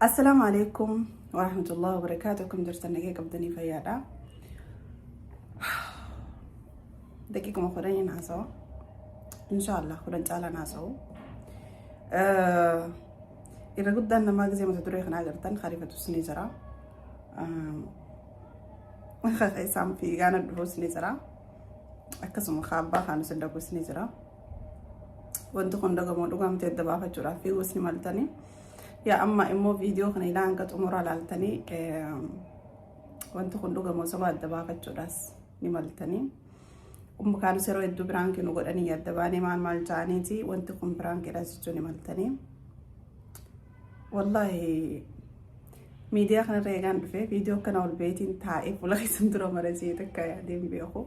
Assalaamu alaikum warahmatullahi wabarakaatu. Akkam jirtan, nagee qabdanii, fayyaadha? Daqiiquma 10 haasawa. Inshaallah 10 caalaan haasa'u. Irra guddaan namaa gisee mata duree kana agartan hariifatus ni jira. Isaan fiigaan dhufus ni jira. Akkasuma kaabbaa kaanus dagus ni jira. Wanti kun dagamoo dhugaamtee adda baafachuudhaaf fiiguus ni maltanii. Yaa amma immoo viidiyoo kana ilaa hanga xumuraa laaltanii wanti kun dhugamoo soba adda baafachuudhaas ni maltanii. Umma kaanus yeroo hedduu biraankii nu godhanii adda baanee maal maal ta'aniiti, wanti kun biraankiidha jechuu ni maltanii. Wallaahi miidiyaa kanarra eegaan dhufee viidiyoo akkana ol beetiin taa'ee fuula keessan dura marasee takka yaadeen beeku.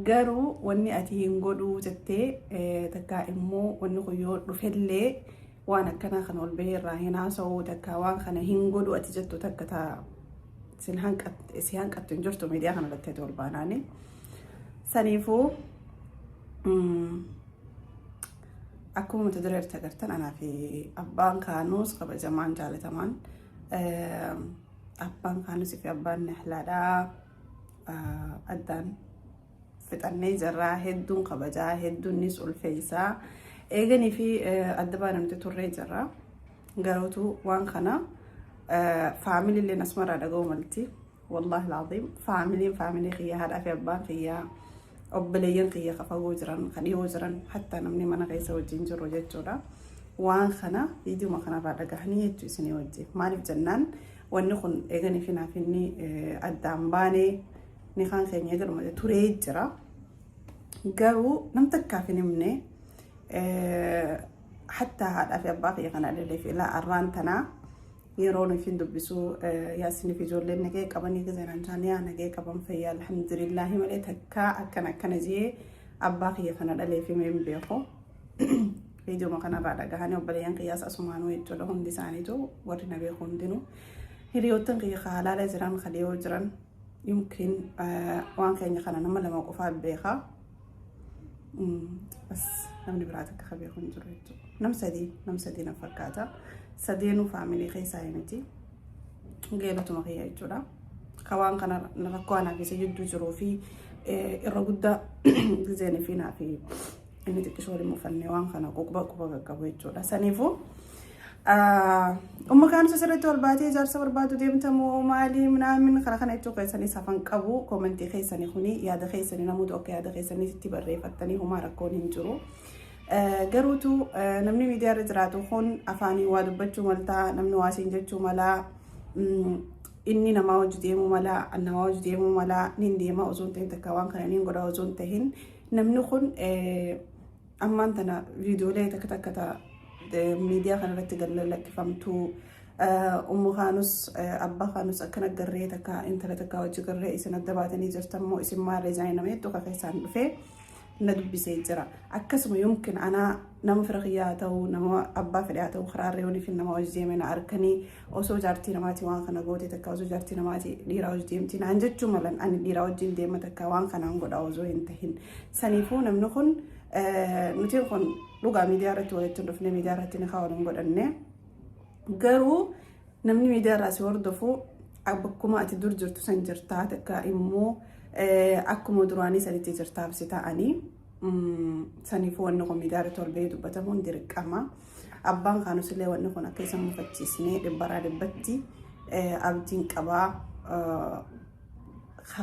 Garuu wanni ati hin godhuu jettee takka immoo wanni kun yoo dhufellee waan akkanaa kana ol bahee irraa hin haasa'u, takka waan kana hin godhu ati jettu takka taa si hanqattu hin jirtu miidiyaa kana irratti ati ol baanaani. Saniifuu akkuma mata duree irratti agartan, anaa fi abbaan kaanuus kabajamaan jaalatamaan abbaan kaanuus fi abbaan Nahlaadhaa addaan fixannee jirraa. Hedduun kabajaa, hedduunis ulfeessaa eeganii fi adda baana nuti turree jirra. Garuutu waan kana faamiliilleen asumarraa dhaga'uu malti. Wallaahi alaaziim, faamiliin faamilii kiyya, haadhaa fi abbaan kiyyaa, obboleeyyan kiyya ka fagoo jiran, ka dhiyoo jiran, hattaa namni mana keessa wajjin jiru jechuudha. Waan kana viidiyoo kanarraa dhagahanii jechuu isinii wajjin. Maaliif jennaan, wanni kun eeganii fi naaf inni addaan baanee ni kaan keenya eegaluma turee jira. Garuu nam takkaaf hin himne, hattaa haadhaa fi abbaa kiyya kana dhaleef ilaa arraan tanaa yeroo nuuf hin dubbisu yaasiniif ijoolleen nagee qabanii gizeenaan jaanii nagee qaban, fayyaa alhamdulillaahi malee takkaa akkana akkana jee abbaa kiyya kana dhaleef himee hin beeku. Viidiyoo kanarraa dhagahanii obboleeyyan kiyyaas asumaanuu jechuudha, hundi isaaniitu warri na beeku hundinuu, hiriyoottan kiyya ka halaala jiran, ka dhiyoo jiran, yumkin waan keenya kana nama lama qofaa beekaa. Bas, namni biraa takka ka beeku hin jiru jechuudha. Nam sadii na fakkaata. Sadeenuu faamilii keessaa miti. Geelotuma kiyya jechuudha. Ka waan kana rakkoo anaa fi isa jidduu jiruu fi irra guddaa gizeenii fi naa fi inni xiqqishoo waliin mufannee waan kana quba quba qaqqabu jechuudha. Saniifuu umma kaanus asirratti ol baatee ijaarsa barbaadu deemtamoo maali minaamin kana kana jechuu keessanii safan qabu. Koomentii keessanii kuni yaada keessanii, namoota akka yaada keessanii itti barreeffattanii homaa rakkoon hin jiru. Garuutu namni miidiyaa irra jiraatu kun afaanii waa dubbachuu maltaa, namni waa siin jechuu malaa, inni namaa hojii deemuu malaa, namaa hojii deemuu malaa, nin deema osoo hin ta'in, takka waan kana nin godha osoo hin ta'in, namni kun ammaan tana viidiyoolee takka takka ta'a miidiyaa kanarratti lakkifamtu, ummu kaanus abbaa kaanus akkana garree, takka intala takka hojii garree, isin adda baatanii jirtan moo, isin maarree isaanii nama hedduu akka keessaan dhufee na dubbisee jira. Akkasuma yumkin anaa nama fira kiyyaa haa ta'u, nama abbaa fedhe haa ta'u, karaarra yoonii fi nama hojii deeme na harkanii osoo jaartii namaati waan kana goote, takka osoo jaartii namaati dhiiraa hojii deemti naan jechuu malan, ani dhiiraa wajjin deema takka waan kanaan godha osoo hin tahin. Saniifuu namni kun nuti kun dhugaa miidiyaa irratti walitti hin dhufne, miidiyaa irratti ni kaawwan hin godhanne. Garuu namni miidiyaa irraa si hordofu bakkuma ati dur jirtu san jirtaa, takka immoo akkuma duraanii sanitti jirtaaf si ta'anii, saniifuu wanni kun miidiyaa irratti ol bahee dubbatamuun dirqama. Abbaan kaanus illee wanni kun akka isa mufachiisnee dhibbaraa dhibbatti abdiin qabaa,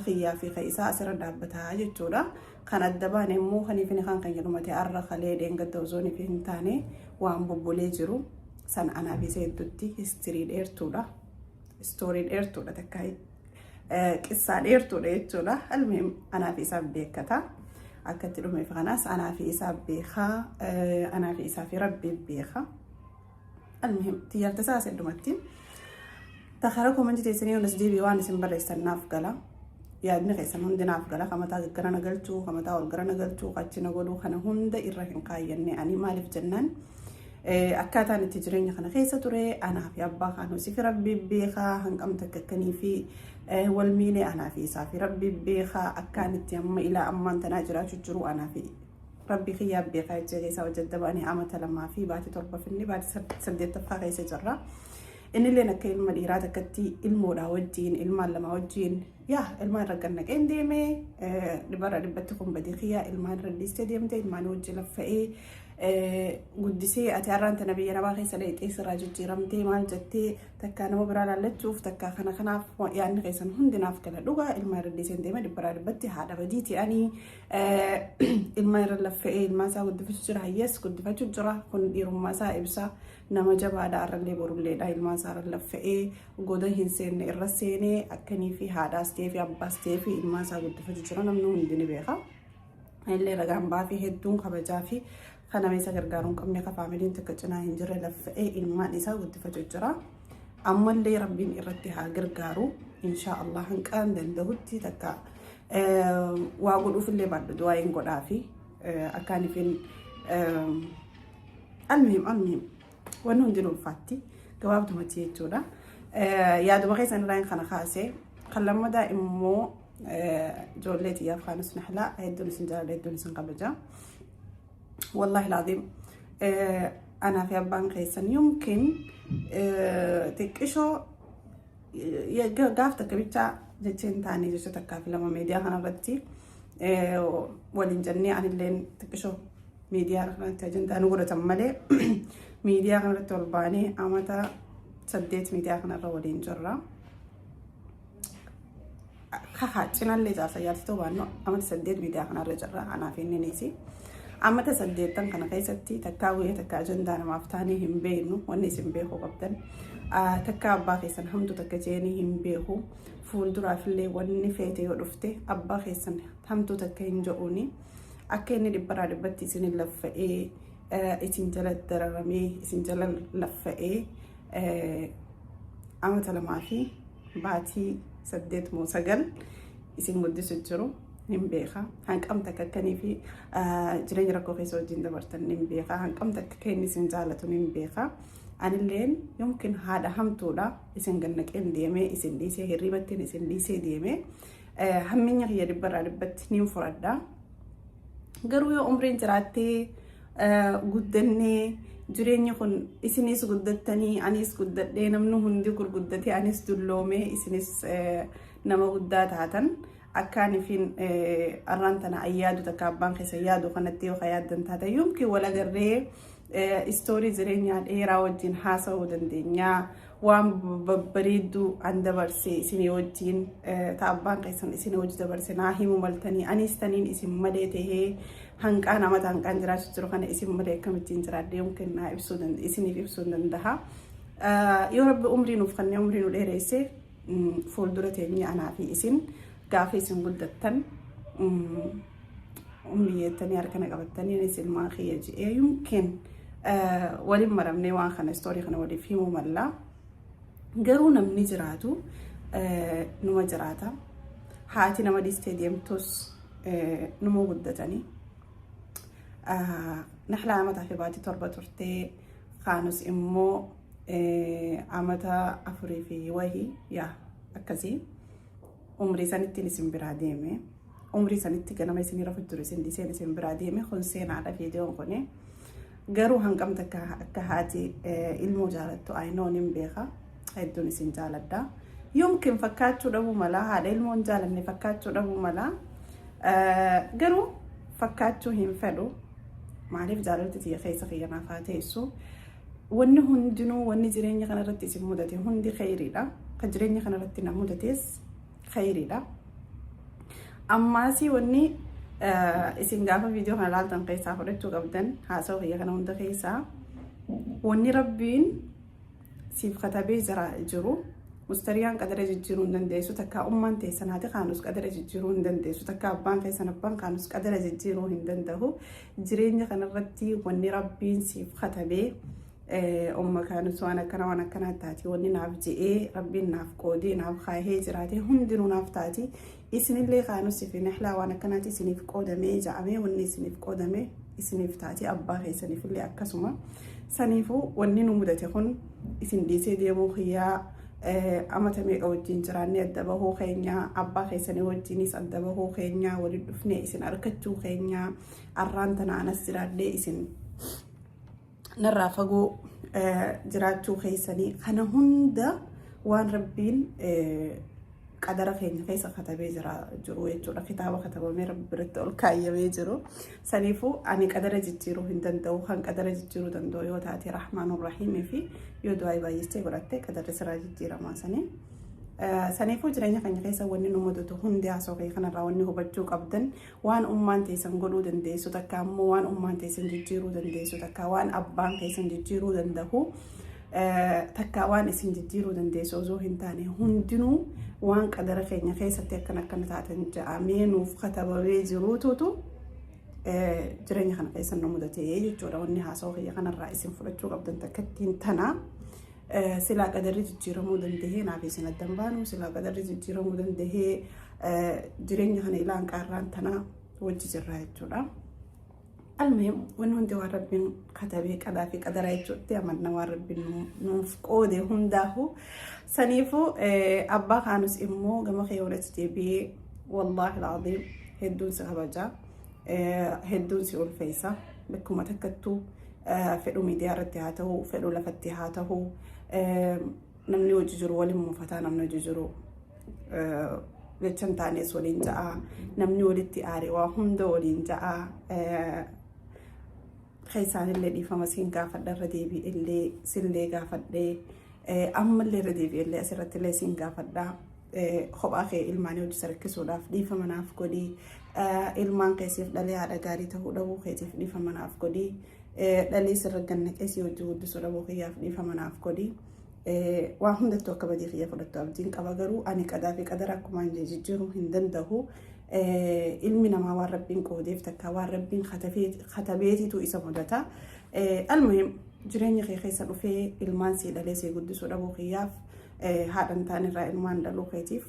kiyyaa fi isaa asirra dhaabbataa jechuudha. Kan adda baane immoo kaniif inni kan kan jedhumate arra kalee dheengadda osoo hin taane waan bubbulee jiru san anaa fi isa hedduutti history dheertuudha. Story dheertuudha, takka qissaa dheertuudha jechuudha. Almuhim, anaa fi isaaf beekata. Akka itti dhumeef kanaas anaa fi isaaf beekaa. Anaa fi isaa fi rabbi beeka. Almuhim, xiyyaarta isaa heddumatti. Takara koomentii teessanii yoon as deebi'e waan isin barreessan naaf gala. Yaadni keessan hundi naaf gala. Kamataa gaggara na galchuu, kamataa ol gara na galchuu, achi na godhuu kana hunda irra hin kaayyanne ani. Maaliif jennaan, akkaataan itti jireenya kana keessa ture anaa fi abbaa kaanusii fi rabbi beekaa, hanqam takka akkanii fi wal miilee anaa fi isaa fi rabbi beekaa, akkaan itti amma ilaa ammaan tanaa jiraachuu jiru anaa fi rabbi kiyyaa beekaa jecha keessaa hojjedda baanii amata 2 fi baatii 7 finni baatii 8ffaa keessa jirra. Innilleen akka ilma dhiiraa takkatti ilmoodhaa wajjin, ilmaan lama wajjin, yaa ilmaan irra gannaqeen deemee, dhibbarraa dhibbatti kun badii kiyyaa, ilmaan irra dhiistee deemte, ilmaan wajjin laffa'ee guddisee, ati har'aan tana biyya namaa keessa dheexee sirraa jijjiiramtee maal jettee takkaa nama biraa laallachuuf takkaa kana. Kanaaf yaadni keessan hundinaaf gala. Dhugaa, ilmaan irra dhiiseen deeme, dhibbarraa dhibbatti haadha badiiti. Ani ilmaan irra laffa'ee ilmaan isaa guddifachuu jira, hayyees guddifachuu jira. Kun dhiirummaa isaa ibsa. Nama jabaadha, har'allee borulleedha. Ilmaan isaa irra laffa'ee goda hin seenne irra seenee akkanii fi haadhaas ta'ee fi abbaas ta'ee fi ilmaan isaa guddifachuu jira, namni hundi ni beeka. Illee ragaan baafii hedduun kabajaa fi kan nama isa gargaaruu hin qabne, ka faamiliin takka cinaa hin jirre laffa'ee ilmaan isaa guddifachuu jira. Ammallee Rabbiin irratti haa gargaaru. Inshaa Allah hanqaan danda'utti takka waa godhuufillee baadhu du'aa hin godhaa fi akkaaniifin. Almuhim, almuhim, wanni hundi ulfaatti gabaabdumatti jechuudha. Yaaduma keessan irraa kana kaasee. Kan lammadaa immoo ijoollee xiyyaaf kaanus nahlaa, hedduun isin jaalladha, hedduun isin kabaja. Wallahi laaziim, anaa fi abbaan keessan yumkin xiqqishoo gaaf takka bichaa jecha hin taane, jecha takkaa fi lama miidiyaa kanarratti waliin jennee, anilleen xiqqishoo miidiyaa kanatti ajandaa nu godhatan malee, miidiyaa kanarratti ol baanee amata 8 miidiyaa kanarra waliin jirra. Kakaa cinallee jaarsa jaarsi ta'uu baannu amata 8 miidiyaa kanarra jirra anaaf inninis. Amata 8n kana keessatti takkaa guyyaa takka ajandaa namaaf taanee hin beeknu. Wanni isin beekuu qabdan, takka abbaa keessan hamtu takka jeenii hin beeku. Fuulduraafillee wanni feete yoo dhufte abbaa keessan hamtuu takka hin jedhuuni. Akka inni dhibbarraa dhibbatti isin laffa'ee, isin jala dararamee, isin jala laffa'ee amata 2 fi baatii 8 moo 9 isin guddisu jiru hin beeka. Hanqam takka akkanii fi jireenya rakkoo keessa wajjin dabartan hin beeka. Hanqam takka akka inni isin jaalatu hin beeka. Anilleen yookiin haadha hamtuudha, isin gannaqeen deemee, isin dhiisee, hirribattiin isin dhiisee deemee, hamminya kiyya dhibbarraa dhibbatti niin furadha. Garuu yoo umriin jiraattee guddannee, jireenyi kun isinis guddattanii, anis guddadhee, namni hundi gurguddatee, anis dulloomee, isinis nama guddaa taatan, akkaaniifin arraan tana ayyaadu takka abbaan keessa yaadu kanatti yoo yaaddan taatan, yookiin wal agarree istoorii jireenyaa dheeraa wajjin haasa'uu dandeenya. Waan babbareedduu an dabarse isinii wajjin, ta abbaan keessan isinii wajji dabarse naa himu maltanii, anis taniin isin malee tahee hanqaan amata hanqaan jiraachuu jiru kana isin malee akkamittiin jiraadhe yookiin naa ibsuu isiniif ibsuu hin danda'a. Yoo Rabbi umrii nuuf kennee, umrii nu dheeresse, fuuldura teenyee anaa fi isin gaafa isin guddattan umriyyeettanii harkana qabattanii, anis ilmaan kiyya je'ee yookiin waliin maramnee waan kana istoorii kana waliif himuu mallaa. Garuu namni jiraatu numa jiraata. Haati nama dhiistee deemtus numa guddatanii. Nahlaa amataa fi baatii 7 turtee, kaanus immoo amata 4 fi wahii yaa akkasii umrii sanittiin isin biraa deeme. Umrii sanitti ganama isin rafu jiru isin dhiiseen isin biraa deeme. Kun seenaadha viidiyoon kuni. Garuu hanqamta akka haati ilmoo jaalattu ayinoon hin beeka. Hedduun isin jaaladha. Yomkin fakkaachuu dhabuu mala, haadha ilmoon jaalanne fakkaachuu dhabuu mala. Garuu fakkaachuu hin fedhu. Maaliif jaalalti tiyya keessa kiyya naaf haa teessu. Wanni hundinuu, wanni jireenya kanarratti isin mudate hundi kheyriidha. Kan jireenya kanarratti na mudates kheyriidha. Ammaasii wanni isin gaafa viidiyoo kana laaltan keessaa fudhachuu qabdan, haasawaa kiyya kana hunda keessaa, wanni Rabbiin siif katabee jira jiru, mustariyaan qadara jijjiiruu hin dandeessu, takka ummaan teessan haati kaanus qadara jijjiiruu hin dandeessu, takka abbaan keessan abbaan kaanus qadara jijjiiruu hin danda'u. Jireenya kanarratti wanni Rabbiin siif katabee, umma kaanus waan akkana waan akkanaa taati, wanni naaf je'ee Rabbiin naaf qoodee naaf kaahee jiraate hundinuu naaf taati. Isinillee kaanus fi nahlaa waan akkanaati isiniif qoodamee ja'amee, wanni isiniif qoodame isiniif taati. Abbaa keessaniifillee akkasuma. Saniifuu wanni nu mudate kun, isin dhiisee deemuu kiyyaa, amata meeqa wajjin jiraannee adda bahuu keenya, abbaa keessanii wajjinis adda bahuu keenya, waliin dhufnee isin argachuu keenya, arraan tana anas jiraadhee isin narraa fagoo Jiraachuu keessanii kana hunda waan Rabbiin qadara keenya keessa katabee jira jiru jechuudha. Kitaaba katabamee Rabbi biratti ol kaayyamee jiru. Saniifuu ani qadara jijjiiruu hin danda'u. Kan qadara jijjiiruu danda'u yoo taate Rahmaanur Rahiimii fi yoo du'aa baay'istee godhatte qadarri sirraa jijjiiramaa sanii. Saniifuu jireenya keenya keessa wanni nu mudatu hundi, haasoo kee kanarraa wanni hubachuu qabdan, waan ummaan teessan godhuu dandeessu takka ammoo waan ummaan teessan jijjiiruu dandeessu takka, waan abbaan keessan jijjiiruu danda'u takka, waan isin jijjiiruu dandeessu osoo hin taane, hundinuu waan qadara keenya keessatti akkana akkana taatan ja'amee nuuf katabamee jiruututu jireenya kana keessa nu mudate jechuudha. Wanni haasoo kiyya kanarraa isin fudhachuu qabdan takkattiin tana. Silaa qadarri jijjiiramuu dandahee naaf isin addan baanu, silaa qadarri jijjiiramuu dandahee jireenya kana ilaan qaarraan tana wajji jirra jechuudha. Almuhim, wanni hundi waan Rabbiin katabee, qadaa fi qadaraa jechuutti amanna, waan Rabbiin nuuf qoode hundaahu. Saniifuu abbaa kaanus immoo gama kee walitti deebi'ee, wallaahi alcaziim, hedduun si kabajaa, hedduun si ulfeessa. Bakkuma takkattuu, fedhu miidiyaa irratti haa ta'u, fedhu lafatti haa ta'u, namni hojii jiru waliin mufataa, namni hojii jiru jecha hin taanes waliin ja'a, namni walitti aare waa hunda waliin ja'a. Keessaanillee dhiifama siin gaafadha, irra deebi'ellee sillee gaafadhee, ammallee irra deebi'ellee asirratti illee siin gaafadha. Kophaa kee ilmaanii hojii rakkisuudhaaf dhiifama naaf godhii. Ilmaan keessiif dhalee haadha gaarii ta'uu dhabuu keetiif dhiifama naaf godhii. Dhalee sirra gannaqee si hojii guddisuu dhabuu kiyyaaf dhiifama naaf godhii. Waa hundattuu akka badii kiyya fudhattu abdiin qaba, garuu ani qadaa fi qadara akkuma hin jijjiiruu hin danda'u. Ilmi namaa waan Rabbiin qoodeef takka waan Rabbiin katabeetitu isa mudata. Almuhim, jireenya kee keessa dhufee ilmaan sii dhalee sii guddisuu dhabuu kiyyaaf, haadha hin taane irraa ilmaan dhaluu keetiif.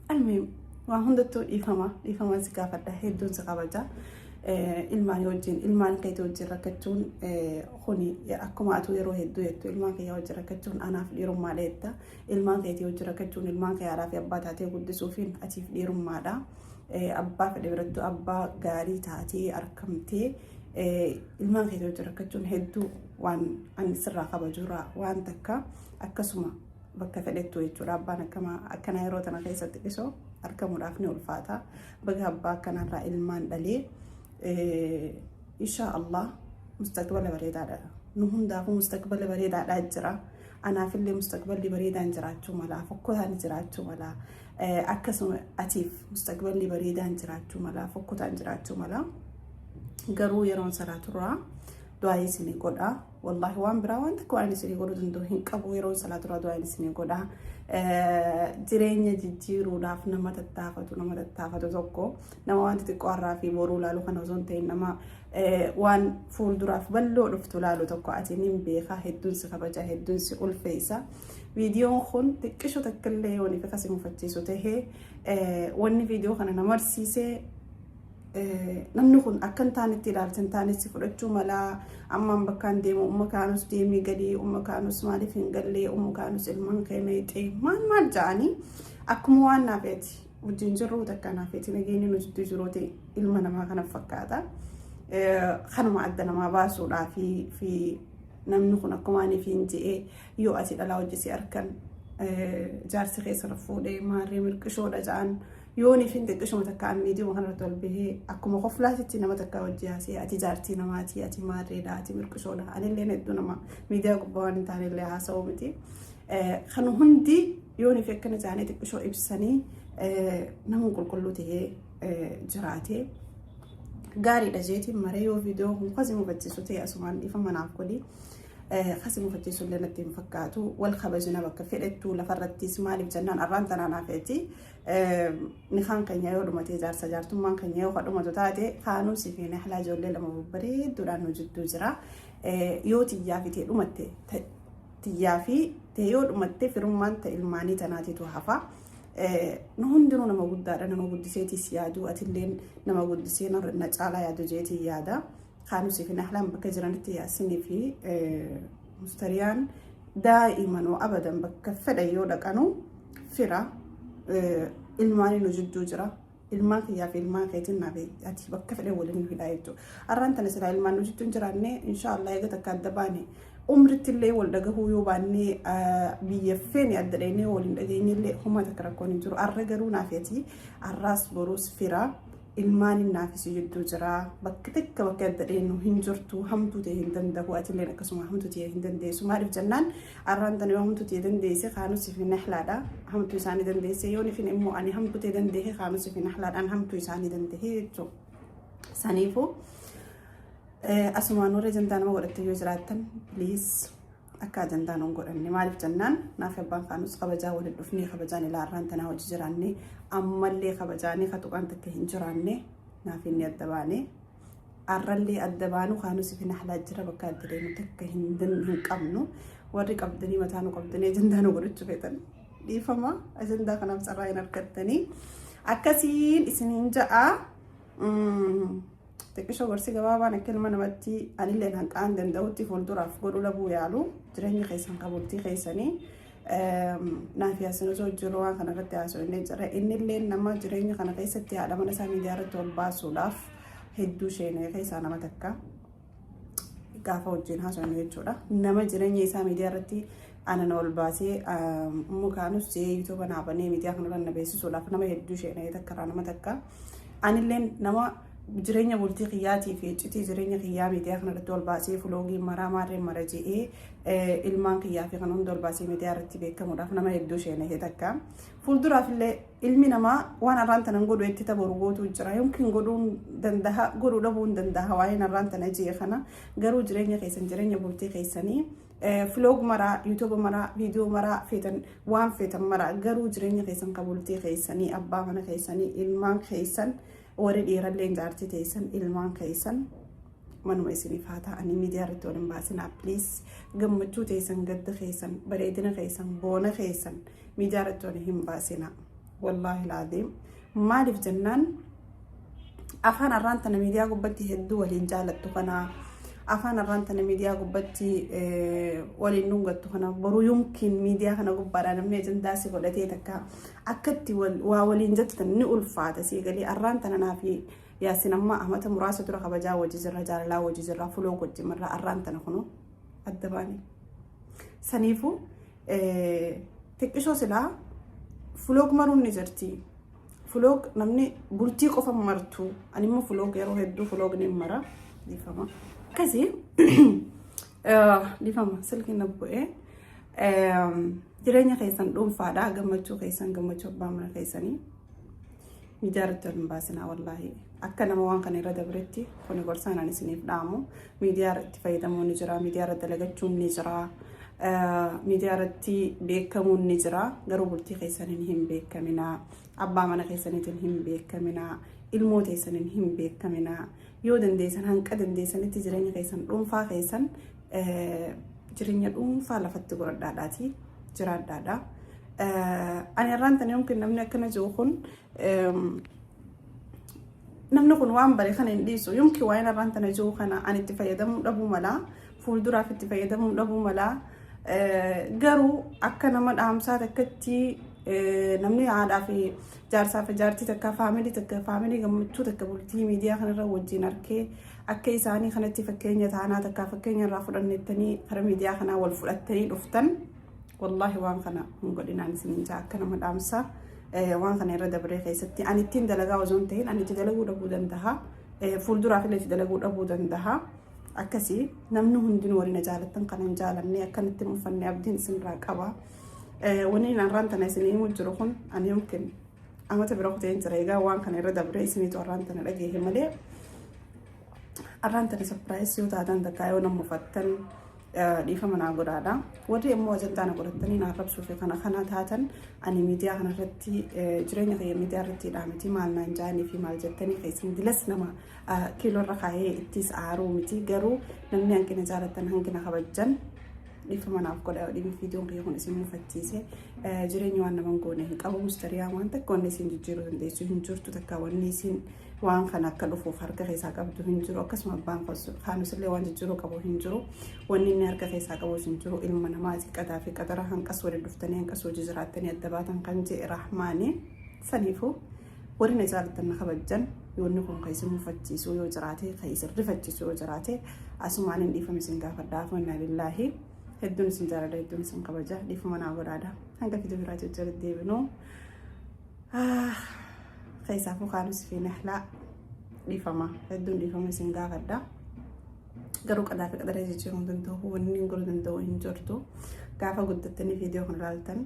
Almuhim, waa hundattuu dhiifama dhiifama si gaafadha, hedduun si kabaja. Ilmaan wajjin, ilmaan keetii wajjin rakkachuun kuni akkuma atuu yeroo hedduu jettu, ilmaan kiyya wajjin rakkachuun anaaf dhiirummaadha jetta. Ilmaan keetii wajjin rakkachuun, ilmaan kee haadhaa fi abbaa taatee guddisuufiin atiif dhiirummaadha. Abbaa fedhe birattuu abbaa gaarii taatee argamtee ilmaan keetii wajjin rakkachuun hedduu waan ani sirraa kabajurraa waan takka, akkasuma bakka fedhettu jechuudha. Abbaan akkama akkanaa yeroo tana keessatti dhisoo argamuudhaaf ni ulfaata. Baga abbaa akkanarraa ilmaan dhalee, insha Allah mustaqbala bareedaadha. Nu hundaafuu mustaqbala bareedaadhaa jira. Anaafillee mustaqballi bareedaan jiraachuu mala, fokkotaan jiraachuu mala. Akkasuma atiif mustaqballi bareedaan jiraachuu mala, fokkotaan jiraachuu mala. Garuu yeroon salaaturraa du'aa isinii godha. Wallaahi, waan biraa waan tokko waan isinii godhuu danda'u hin qabu. Yeroon salaaturraa du'aa isinii godha. Jireenya jijjiiruudhaaf nama tattaafatu, nama tattaafatu tokko, nama waan xixiqqoo har'aa fi boruu ilaalu kana osoo hin ta'in, nama waan fuulduraaf bal'oo dhuftu ilaalu tokko ati nin beeka, hedduun si kabaja, hedduun si ulfeessa. Viidiyoon kun xiqqisho takkallee yoo ni kasi mufachiisu tahee, wanni viidiyoo kana na marsiisee, namni kun akka hin taanetti ilaalcha hin taanetti fudhachuu malaa. Ammaan bakkaan deemu, umma kaanus deemii galii, umma kaanus maaliif hin gallee, umma kaanus ilmaan kee meexee maal maal ja'anii, akkuma waan naafeeti wajjin jirru takka naafeeti nageenyi nu jidduu jiru ta'e ilma namaa kana fakkaata. Kanuma adda namaa baasuudhaa fi namni kun akkuma ani fi hin je'ee, yoo ati dhalaa hojii arkan jaarsi keessa fuudhee maarree mirqishoodha ja'an, yoon fi xiqqishuma takka an miidiyuma kanarratti ol bahee akkuma koflaatitti nama takka hojii haasee, ati jaartii namaati, ati maarreedha, ati mirqishoodha. Anillee hedduu nama miidiyaa gubbaa waan hin taanellee haasa'uu miti. Kan hundi yoon fi akkana jaanii xiqqishoo ibsanii nama qulqulluu ta'ee jiraate gaariidha jeetiin maree. Yoo viidiyoo kun kasi mufachiisu ta'e asumaan dhiifama naaf godhi. Kasi mufachiisu illee natti hin fakkaatu. Wal kabajina bakka fedhettu lafarrattis. Maaliif jennaan, arraan tanaa naafeeti. Nikaan keenya yoo dhumate, jaarsa jaartummaan keenya yoo dhumatu taate, kaanuusii fi nahlaa ijoollee lama babbareedduudhaan nu jidduu jira. Yoo tiyyaa fi ta'e dhumatte, tiyyaa fi ta'e yoo dhumatte, firummaan ta'e ilmaanii tanaatitu hafa. Nu hundinuu nama guddaadha, nama guddiseetis yaadu, atilleen nama guddisee na caalaa yaadu jeetii yaada. Kaanusii fi nahlaan bakka jiranitti, Yaasinii fi Mustariyaan daa'iman abadan bakka fedhan yoo dhaqanu fira ilmaanii nu jidduu jira. Ilmaan kiyyaa fi ilmaan keetiin naaf ati bakka fedhan waliin nu hidhaa jechuudha. Har'aan tana silaa ilmaan nu jidduu hin jiraanne, inshaallah eega takka adda baane Umritti illee wal dhagahuu yoo baannee, biyya feene adda dheenee waliin dhageenye illee homaa takka rakkoon hin jiru. Arra garuu naafeeti arraas boruus fira ilmaan naafis jidduu jira. Bakka takka bakka adda dheennu hin jirtu. Hamtuu ta'e hin danda'u, atilleen akkasuma hamtuu ta'e hin dandeessu. Maaliif jennaan, arraan tana yoo hamtuu ta'e dandeesse, kaanus fi nahlaadha hamtuu isaanii dandeesse. Yoo nifin immoo ani hamtuu ta'e dandeesse, kaanus fi nahlaadhaan hamtuu isaanii dandeesse jechuudha. Saniifuu asumaan warra ajandaa nama godhatte yoo jiraattan, please, akka ajandaa nuun godhanne. Maaliif jennaan, naaf abbaan kaanus kabajaa waliin dhufnee, kabajaan ilaarraan tanaa hojii jiraanne, ammallee kabajaanii ka tuqaan takka hin jiraanne. Naaf inni adda baane, arrallee adda baanu, kaanus fi nahlaa jira. Bakka adda deemu takka hin qabnu. Warri qabdanii mataa nu qabdanii ajandaa nu godhachuu feetan, dhiifama, ajandaa kanaaf carraa hin argattanii. Akkasiin isiniin ja'a. Xiqqishoo gorsi gabaabaan akka ilma namatti anillee hanqaan danda'utti fuulduraaf godhuu dhabuu yaalu, jireenya keessan qabultii keessanii naaf yaasin osoo jiru waan kana irratti haasofnee jira. Innillee nama jireenya kana keessatti haadha mana isaa miidiyaa irratti ol baasuudhaaf hedduu sheenee keessaa nama takka gaafa wajjin haasofnu jechuudha. Nama jireenya isaa miidiyaa irratti anan ol baasee mukaanus YouTube naa banee miidiyaa kanarra na beeksisuudhaaf nama hedduu sheenee takka nama takka. Anillee nama jireenya bultii kiyyaatii fi iccitii jireenya kiyyaa miidiyaa kanarratti ol baasee, vlogii maraa maarree mara je'ee, ilmaan kiyyaa fi kan hunda ol baasee miidiyaa irratti beekamuudhaaf nama hedduu sheenee takka. Fuulduraaf illee ilmi namaa waan arraan tanan godhu itti taboru gootu jira. Yookiin godhuu danda'a, godhuu dhabuu hin danda'a waa'een arraan tana je'e kana. Garuu jireenya keessan, jireenya bultii keessanii, vlog maraa, YouTube maraa, viidiyoo maraa feetan, waan feetan maraa, garuu jireenya keessan kan bultii keessanii, abbaa mana keessanii, ilmaan keessan, warri dhiirallee jaartii teessan, ilmaan keessan manuma isiniif haa ta'anii, miidiyaa irratti waliin baasinaa, please. Gammachuu teessan, gadda keessan, bareedina keessan, boona keessan miidiyaa irratti waliin hin baasinaa, wallaahi laaziim. Maaliif jennaan, afaan arraan tana miidiyaa gubbatti hedduu waliin jaalattu kana, afaan arraan tana miidiyaa gubbatti waliin dhungattu kana, boruu yumkiin miidiyaa kana gubbaadhaa namni ajandaa si godhatee takka akkatti waa waliin jettan ni ulfaata. Sii galee? Arraan tana naa fi Yaasin amma amata muraasa dura kabajaa wajji jirra, jaalalaa wajji jirra, fuloo wajji marra. Arraan tana kunu adda baane. Saniifuu xiqqishoo silaa vlog maruun ni jirti. Vlog namni bultii qofa martu. Ani immoo vlog yeroo hedduu vlog ni mara. Dhiifama. Akkasii, dhiifama, silkiin na bu'ee. Jireenya keessan dhuunfaadha. Gammachuu keessan, gammachuu abbaa mana keessanii miidiyaa irratti wal hin baasinaa, wallaahi. Akka nama waan kana irra dabretti kuni gorsaan ani isiniif dhaamu. Miidiyaa irratti fayyadamuun ni jira, miidiyaa irratti dalagachuun ni jira, miidiyaa irratti beekamuun ni jira. Garuu bultii keessaniin hin beekaminaa, abbaa mana keessaniitiin hin beekaminaa, ilmoo teessaniin hin beekaminaa. Yoo dandeessan, hanqa dandeessanitti jireenya keessan dhuunfaa keessan, jireenya dhuunfaa lafatti godhadhaadhaati jiraadhaadha. Ani irraan tana yookiin namni akkana jiru kun, namni kun waan bare kana hin dhiisu. Yookiin waa'een irraan tana jiru kana ani itti fayyadamuu dhabuu mala, fuulduraaf itti fayyadamuu dhabuu mala. Garuu akka nama dhaamsaa takkatti, namni haadhaa fi jaarsaa fi jaartii takka, family takka, family gammachuu takka, bultii miidiyaa kanarra wajjin arkee, akka isaanii kanatti fakkeenya taanaa takka fakkeenya irraa fudhannettanii karaa miidiyaa kanaa wal fudhattanii dhuftan, wallaahi waan kana hin godhinaan isiniin jaa. Akka nama dhaamsaa waan kana irra dabree keessatti, ani ittiin dalagaa osoo hin ta'in, ani itti dalaguu dhabuu danda'a, fuulduraaf illee itti dalaguu dhabuu danda'a. Akkasii namni hundinuu warri na jaalattan kana hin jaalanne akkanatti hin uffanne abdiin isinirraa qaba. Wanni arraan tana isin himuu jiru kun, ani yookiin amata bira kuteen jira. Egaa waan kana irra dabree isiniitu arraan tana dhageehe malee, arraan tana surprise yoo taatan takka yoo nama uffattan, dhiifama naa godhaadha. Warri immoo ajandaa na godhattanii na arrabsuu fi kana kana taatan, ani miidiyaa kanarratti jireenya kiyya miidiyaa irratti miti. Maal naan jaanii fi maal jettanii keessan dilas nama kiiloo irra kaayee ittis aaruu miti. Garuu namni hanqina jaalattan, hanqina kabajjan, dhiifama naaf godha. Dhimmi viidiyoon kiyya kun isin mufachiise, jireenya waan nama hin goone hin qabu. Mustariyaa waan takka wanni isin jijjiiruu dandeessu hin jirtu, takka wanni isin waan kana akka dhufuuf harka keessaa qabdu hin jiru. Akkasuma abbaan kaanusillee waan jijjiiruu qabu hin jiru, wanni inni harka keessaa qabu hin jiru. Ilma namaati, qadaa fi qadara hanqas waliin dhuftanii, hanqas hojii jiraattanii adda baatan kan jedhe Rahmaani. Saniifuu warri na jaalattan, na kabajjan. Yoonni kun kan isin mufachiisu yoo jiraate, kan isin rifachiisu yoo jiraate, asumaan hin dhiifama isin gaafadha. Inna lillaahi. Hedduun isin jaaladha, hedduun isin kabaja. Dhiifama naa godhaadha. Hanga fiduu biraatti hojii deebinu. Keessaafuu kaanus fi nahlaa dhiifama, hedduun dhiifama isin gaafadha. Garuu qadaa fi qadara jijjiiruu hin danda'u, wanni hin godhuu danda'u hin jirtu. Gaafa guddattanii viidiyoo kana ilaaltan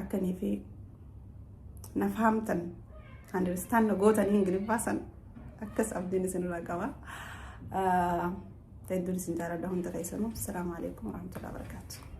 akkanii fi na fahamtan, understand na gootanii, Ingiliffaa san akkas abdiin isinirraa qaba. Hedduun isin jaaladha hunda keessanuu. Assalaamu alaikum warahmatullahi wabarakatuh.